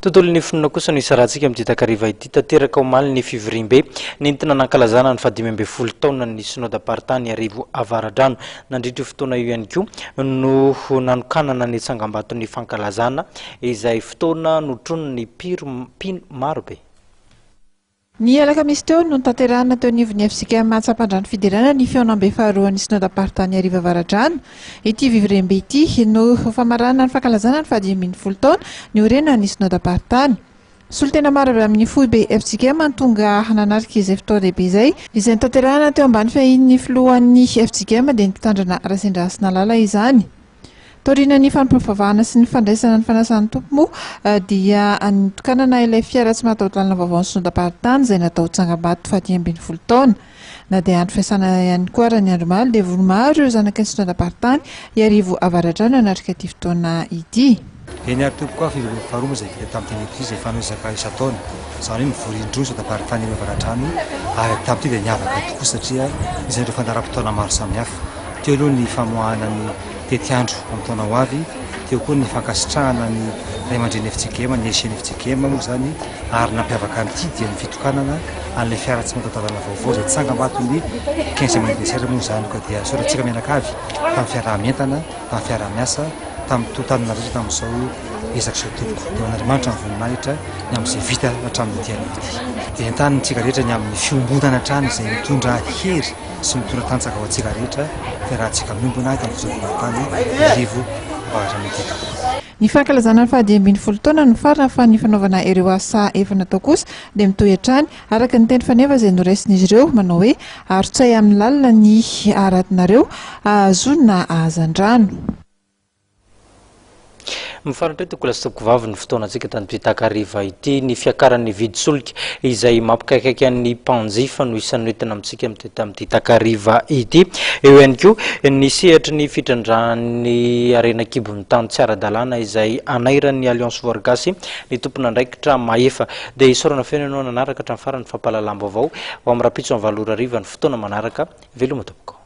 Tontolon'ny finoana kosa no isarahantsika amin'ity takariva ity. Tanteraka omaly ny fivoriambe nentina nankalazana ny faha-15 taonan'ny Synodam-paritany Iarivo Avaradrano. Nandritra io fotoana io ihany koa no nanokanana ny tsangambaton'ny fankalazana izay fotoana notronin'ny mpino marobe. Ny alakamisy teo no notanterahina teo anivon'ny fjkm Antsapandrano Fiderana ny fihaonambe faharoan'ny Synodam-paritany Iarivo Avaradrano. Ity vivoriambe ity no famaranana ny fankalazana ny faha-15 taona niorenan'ny Synodam-paritany. Solontena maro avy amin'ny foibe fjkm no tonga nanatrika izay fotoan-dehibe izay, izay notanterahina teo ambany fiahian'ny filohan'ny fjkm dia ny mpitandrina Rasendrahasina Lala izany. Taorian'ny fanompoam-pivavahana sy ny fandraisana ny fanasan'ny Tompo moa dia nitokanana ilay fiara tsy mataho-dalana vaovaon'ny Synodam-paritany izay natao tsangambato faha-15 taona. Na dia andro fiasana ihany koa ara ny andro omaly dia vory maro ireo zanaky ny Synodam-paritany Iarivo Avaradrano nanatrika ity fotoana ity. Eny ary tompoko a, fivoriambe faharoa moa izay vita tamin'ity anio ity izay fanao isaka isan-taona, izany hoe mivory indroa ny Synodam-paritany Iarivo Avaradrano ary tamin'ity dia niavaka tokoa satria nisy an'ireo fandaharam-potoana maro samihafa. Teo aloha ny famoahana ny tetiandro amin'ny taona ho avy, teo koa ny fankasitrahana ny ray aman-dreny FJKM, ny SN FJKM moa izany, ary nampiavaka an'ity dia ny fitokanana an'ilay fiara tsy mataho-dalana vaovao izay tsangambaton'ny quinzième anniversaire moa izany, koa dia isaorantsika mianakavy tamin'ny fiaraha-mientana, tamin'ny fiaraha-miasa, tamin'ny totanana rehetra tamin'izao ezaka izao tompoko. Dia ho an'Andriamanitra ny voninahitra ny amin'izay vita hatramin'ity anio ity. Dia entanintsika rehetra ny amin'ny fiombonana hatrany izay mitondra hery sy mitondra tanjaka ho antsika rehetra fiarahantsika miombona eto amin'ny fizahoan-tany Iarivo Avaratra Tompoko. Ny fankalazana ny faha-15 taona no farany fa ny fanaovana ireo asa efa natao kosa dia mitohy hatrany araka ny teny faneva izay noraisin'izy ireo manao hoe arotsay amin'ny lalina ny haratonareo ahazoana hazandrano. Mifarana eto tompoko tompoko vavy ny fotoanantsika tamin'ity takariva ity. Ny fiakaran'ny vidin-tsolika izay mampikaikaika ny mpanjifa no isan'ny noentina amintsika tamin'ity takariva ity. Eo ihany koa ny sehatry ny fitrandrahan'ny harena an-kibon'ny tany tsy ara-dalàna izay anairan'ny Alliance Voary Gasy ny tompon'andraikitra mahefa. Dia isaorana feno ianao nanaraka hatramin'ny farany ny fampahalalam-baovao. Ho amin'ny rahampitso amin'ny 8 ora hariva ny fotoana manaraka. Veloma tompoko.